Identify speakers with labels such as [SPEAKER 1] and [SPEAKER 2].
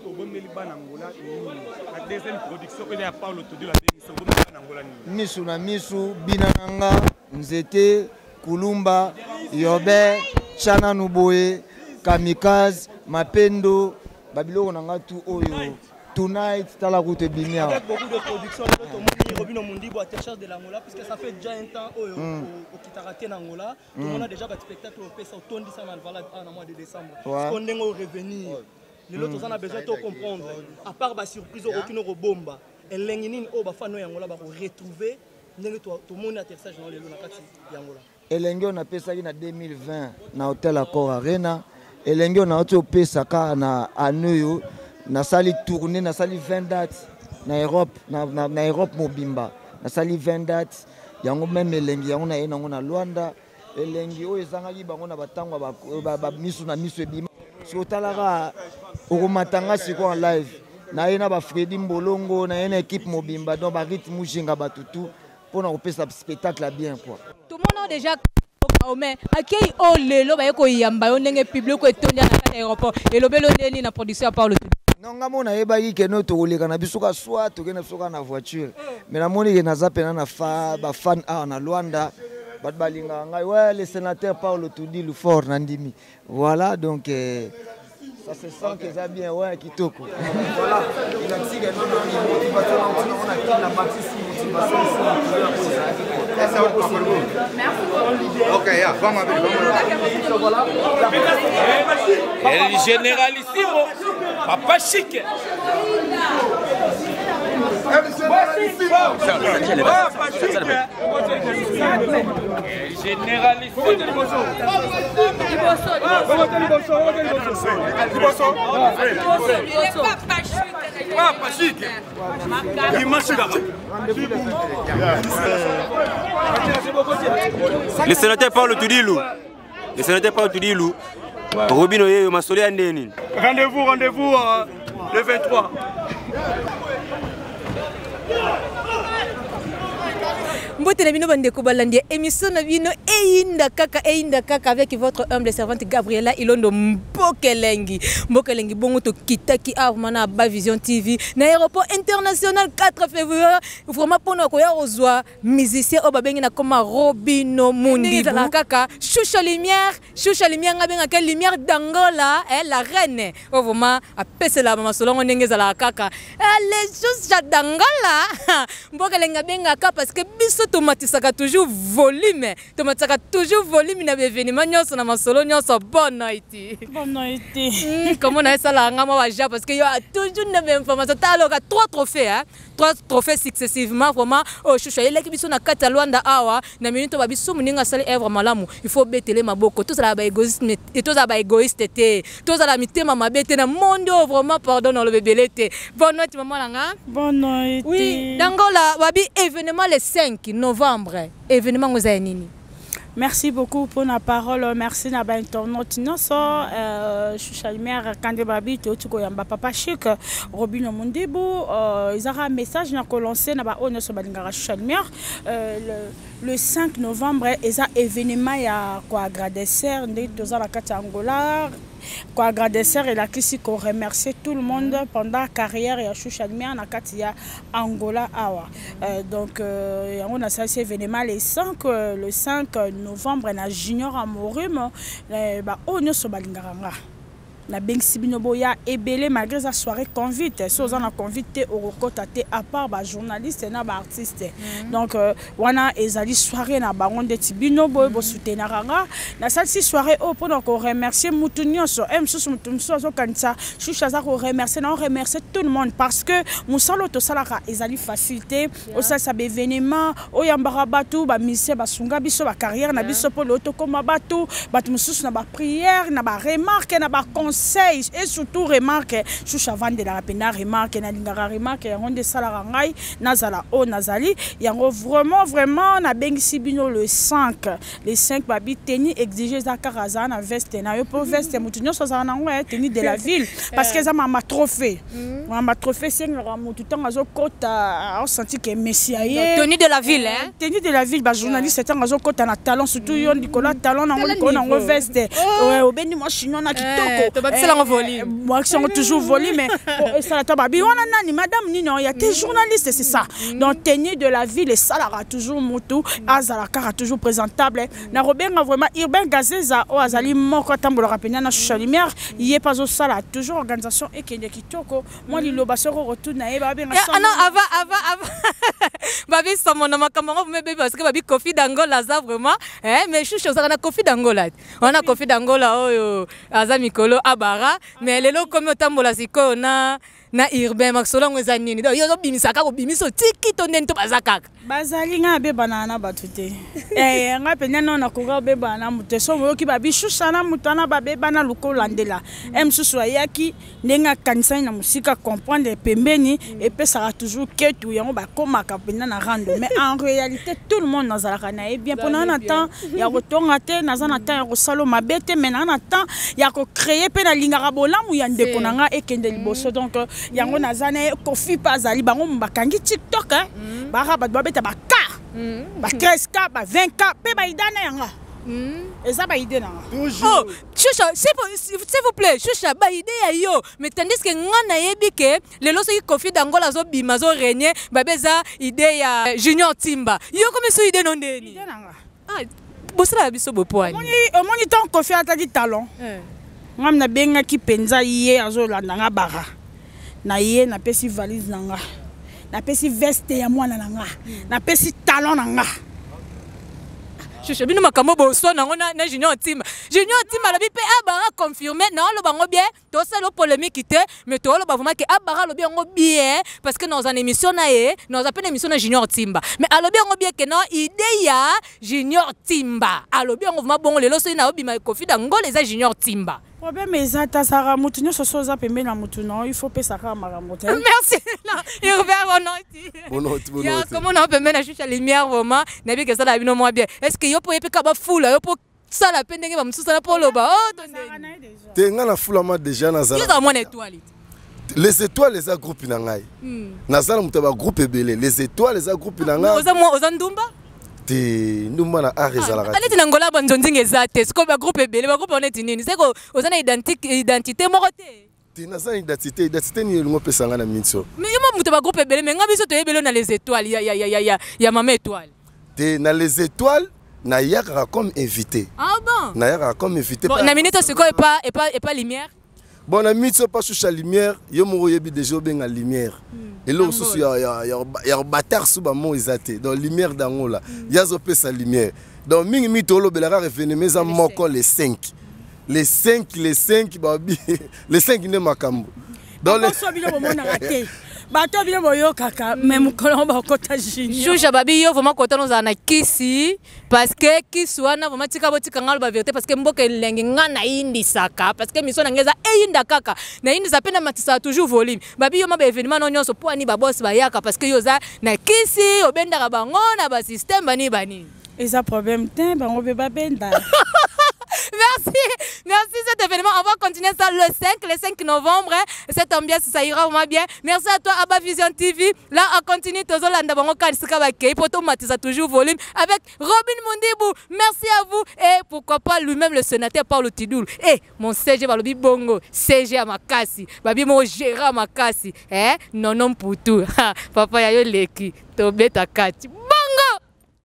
[SPEAKER 1] Obombeli bana Angola nini? La deuxième production oyo ya Paulo Tudilu abengisi, obombeli bana Angola nini?
[SPEAKER 2] Misu na misu, bina na nga, nzete, kulumba, yobe, tcha nanu boye, kamikaze, mapendo, ba biloko na nga tout oyo. Tonight, tala kutu ebimi awa.
[SPEAKER 3] Avec beaucoup de productions, lelo tomoni Robino Mundibu atterrissage de l'Angola, puisque ça fait déjà un temps oyo okitaka te na Angola. Tomona déjà ba spectacle opesa otondisa na Alvalade awa na mois de décembre. Sikoyo ndenge o revenir lelo, toza na besoin to comprendre, à part ba surprise oyo okoki kobomba, elengi nini oyo bafani oyo ya Angola bako retrouver ndenge tomoni atterrissage na lelo na kati ya Angola?
[SPEAKER 2] Elengi oyo napesaki na 2020 na Hotel Accor Arena, elengi oyo nauti opesa kaka na année oyo, nasali tournée, nasali 20 dates na Europe, na Europe mobimba nasali 20 dates. Yango même elengi yango naye nango na Luanda, elengi oyo ezangaki bango na batango ya ba misu na misu ebima. Soki otalaka okomata nga sikoyo en live, naye na ba Fredy Mbolongo, naye na équipe mobimba, donc ba rythme mujinga bato tout mpona kopesa spectacle ya bien quoi.
[SPEAKER 4] Tomona déjà mais akei oyo lelo baye koyamba yo ndenge public etondi na kati ya aéroport, elobeli yo ndenge nini na production ya Paulo Tudilu?
[SPEAKER 2] Non, nga mona nayebaki ke no tokoleka na biso ka soit tokende na biso kaka na voiture, mais namoni ke naza mpena na ba fan awa na Luanda, bato balingaka ngai. Ouais, le sénateur Paulo Tudilu fort na ndimi. Voilà, donc ça se sent que ça bien, ouais, kitoko.
[SPEAKER 5] Voilà, il a dit que non, non, motivation, on a qui la bâtisse, motivation.
[SPEAKER 6] Ok, yeah, vamos abrir, vamos abrir.
[SPEAKER 7] El Generalissimo, Papa Chic. Papa Chic. El Generalissimo.
[SPEAKER 1] Papa Chic.
[SPEAKER 8] Le sénateur Paulo Tudilu. Le sénateur Paulo Tudilu. Robino yeyo masolo ya ndenge nini?
[SPEAKER 1] Rendez-vous, rendez-vous le 23.
[SPEAKER 4] Mbote na bino bandeko balandi ya émission na bino Eyinda kaka, Eyinda kaka, avec votre humble servante Gabriela Ilondo Mbokelengi. Mbokelengi bongo tokitaki awa vraiment na Ba Vision TV na aéroport international 4 février, vraiment mpona koya kozwa musicien oyo babengi na koma Robino Mundibu. Ezalaka kaka Shusha Lumière, Shusha Lumière, nga bengaka Lumière d'Angola, la reine oyo vraiment apesela masolo yango ndenge ezalaka kaka. Les Shusha d'Angola, Mbokelengi abengaka parce que biso tomatisaka toujours volume, tomatisaka toujours volume na événement nyonso na masolo nyonso. Bonne night.
[SPEAKER 9] Bonne night.
[SPEAKER 4] Comment on a ça là, nga mwa baja parce que yo a toujours na information. Taloka 3 trophées, hein? 3 trophées successivement, vraiment. Oh, Shusha, eleki biso na kati ya Luanda awa, na minute ba biso moninga asali œuvre malamu, il faut betele maboko. Tozala ba égoïste, mais tozala ba égoïste te. Tozala mitema mabe te na monde oyo, vraiment, pardon, na lobe ebele te. Bonne night, maman nanga.
[SPEAKER 9] Bonne night.
[SPEAKER 4] Oui, d'Angola, wabi événement le 5 novembre. Événement ngo za nini?
[SPEAKER 9] Merci beaucoup pour la parole. Merci na ba internaute nyonso. Shusha Lumière Kande Babi to tuko yamba Papa Chic Robino Mundibu, ils aura un message na ko lancer na ba oyo nyonso balingaka Shusha Lumière. Le 5 novembre eza événement ya ko agradecer nde toza na kati ya Angola. Ko agradecer elakisi ko remercier tout le monde pendant carrière ya Shusha Lumière na kati ya Angola awa. Donc yango nasalisi événement le 5 novembre na Junior Amorim, ba oyo nyonso balingaka nga. Nabengisi bino boya ebele malgré sa soirée convite. So oza na convite te okokota te, à part ba journaliste na ba artiste. Donc wana ezali soirée na bango ndeti bino boye bosoutenaka nga. Nasalisi soirée oyo mpona ko remercier mutu nyonso. Mosusu mutu mosusu azokanisa Shusha aza ko remercier, na remercier tout le monde parce que mosala oyo tosalaka ezali facile te. Osalisa ba événement, oyambaka bato, ba musicien basunga biso, ba carrière na biso mpo lelo tokóma bato, bato mosusu na ba prière, na ba remarque, na ba conseil et surtout remarque. Shusha avandelaka mpenza remarque, nalingaka remarque yango nde esalaka ngai nazala oyo nazali yango. Vraiment, vraiment nabengisi bino le 5, le 5 babi tenue exige eza kaka azala na veste na yo, mpo veste motu nyonso azala nango ya tenue de la ville parce que eza mama trophée. Mama trophée esengaka motu ntango azokota aosenti ke messi aye.
[SPEAKER 4] Tenue de la ville, hein?
[SPEAKER 9] Tenue de la ville, ba journaliste ntango azokota na talon, surtout yo likolo ya talon nango,
[SPEAKER 4] Tala
[SPEAKER 9] likolo nango
[SPEAKER 4] niveau.
[SPEAKER 9] veste.
[SPEAKER 4] Oh.
[SPEAKER 9] Ouais, obendi mwa chignon na kitoko.
[SPEAKER 4] Bakiselango volume.
[SPEAKER 9] Bakisi toujours volume po esala to babi wana nani, madame nini oya te, journaliste, c'est ça. Donc tenue de la ville esalaka toujours mutu azala kaka toujours présentable. Nakobenga vraiment Urbain Gazeza oyo azali moko atambolaka mpenza na Shusha Lumière. Ye mpe azosala toujours organisation ekende kitoko. Mwa liloba soko kotuna ye, babenga.
[SPEAKER 4] Ah non, avant, avant, avant. Babi somo na makambo yango vraiment ebebi parce que babi Kofi d'Angola aza vraiment, eh, mais Shusha, ozalaka na Kofi d'Angola te. Wana Kofi d'Angola oyo aza mikolo abara, mais lelo okomi otambola sikoyo na Urbain. Masolo yango eza nini? Donc yo ozobimisa kaka, obimisi, otiki to ndeni to baza kaka?
[SPEAKER 9] Bazali. Ngai abebana na bato te. Ngai mpenza nano nakoka obebana na moto te. So boyoki babishusha na moto wana babebana, luka olandela e mosusu ayaki ndenge akanisani na mosika, comprendre pembeni epesaka toujours ketu yango bakomaka mpenza na rando. Mais en réalité, tout le monde nazalaka na ye bien, mpo naa na temps ya kotonga te, naza na temps ya kosala mabe te, mais naa na temps ya kocréer mpe nalingaka bolamu ya ndeko na nga ekende liboso. Donc yango naza na ye. Kofi mpe azali, bango bakangi TikTok, baka bato babeta ba K, ba 13 K, ba 20 K mpe baida na yanga eza baide na nga.
[SPEAKER 4] Oh, Shusha, s'il vous plaît, Shusha, ba idée ya yo. Mais tandis que nga nayebi ke lelo soki Kofi d'Angola azobima, azorégner, babe eza idée ya Junior Timba. Yo komi so idée no ndeni?
[SPEAKER 9] Idée na nga.
[SPEAKER 4] Ah, bosala biso bopoani.
[SPEAKER 9] Omoni ntango Kofi ataki talon, ngam nabengaki mpenza ye, azolanda nga bara na ye, napesi valise na nga, napesi veste ya mwana na nga, napesi talon na nga.
[SPEAKER 4] Shusha, bino makambo boso nango na Junior Timba. Junior Timba alobi mpe abara confirmé na oloba yango bien. Tosala polémique te, mais tooloba vraiment ke abara alobi yango bien, parce que naza na émission na ye, naza mpe na émission na Junior Timba, mais alobi yango bien ke na idée ya Junior Timba. Alobi yango vraiment bongo. Lelo soki naobima Kofi d'Angola, eza Junior Timba.
[SPEAKER 9] Problème eza te, azalaka motu nyonso. So oza pembeni na motu na il faut opesa kaka makambo te.
[SPEAKER 4] Merci Urbain, bonoti.
[SPEAKER 10] Bonoti.
[SPEAKER 4] Ya komona pembeni na Shusha Lumière, vraiment nayebi ke esala bino mwa bien. Est ce que yo mpo oyebi kaka bafula yo mpo sala mpe ndenge bamosusu wana mpo oloba o to ndeni?
[SPEAKER 10] Te, ngai nafulama déjà, nazala.
[SPEAKER 4] Yo ozala mwana étoile te?
[SPEAKER 10] Les Étoiles eza groupe na ngai. Naza na moto ya bagroupe ebele. Les Étoiles eza groupe na ngai.
[SPEAKER 4] Oza ndumba?
[SPEAKER 10] Te, ndumba na art ezalaka te.
[SPEAKER 4] Neti na Ngola banzonzinga eza te. Sikoyo bagroupe ebele, bagroupe wana neti nini? Seko oza na identité moko te?
[SPEAKER 10] Te, naza na identité. Identité nini elingo opesa ngai na minso?
[SPEAKER 4] Mais yo mo moto bagroupe ebele, mais nga biso toyebeli yo na Les Étoiles ya mama étoile.
[SPEAKER 10] Te, na Les Étoiles nayakaka comme invité.
[SPEAKER 4] Ah bon?
[SPEAKER 10] Nayakaka comme invité.
[SPEAKER 4] Bon, na minute sikoyo epa Lumière.
[SPEAKER 10] Bon, na minute oyo pa Shusha Lumière, yo moko oyebi déjà, obenga Lumière eloko mosusu ya batar su bamo eza te. Donc Lumière d'Angola, ye azopesa lumière. Donc mingimingi tolobelaka événement eza moko, le 5, le 5, le 5, babi le 5 nde makambo.
[SPEAKER 9] Donc so bino bomonaka te, bato bino boyokaka, mais mokolo yango bakota junior.
[SPEAKER 4] Shusha, babi yo vraiment kota nozala na kisi, parce que kisi wana vraiment, tika botika nga loba vérité, parce que mboka elengi nga nayindisaka, parce que mission na ngai eza eyinda kaka, nayindisa mpe namatisaka toujours volume. Babi yo ma baévénement no nyonso mpo ani babosi bayaka, parce que yo oza na kisi, obendaka bango na basystème banini banini.
[SPEAKER 9] Eza problème te, bango mpe babenda.
[SPEAKER 4] Merci, merci cet événement. On va continuer ça le 5, le 5 novembre. Cette ambiance, ça ira vraiment bien. Merci à toi, Abba Vision TV. Là, on continue. Tozolanda bango kanisika bakei poto matisa toujours volume avec Robin Mundibu. Merci à vous. Et pourquoi pas lui-même le sénateur Paulo Tidoul. Et mon CG balobi bongo, CG à Makasi. Babi mon gérant Makasi. Eh, non non pour tout. Papa yayo leki. Tobeta kati.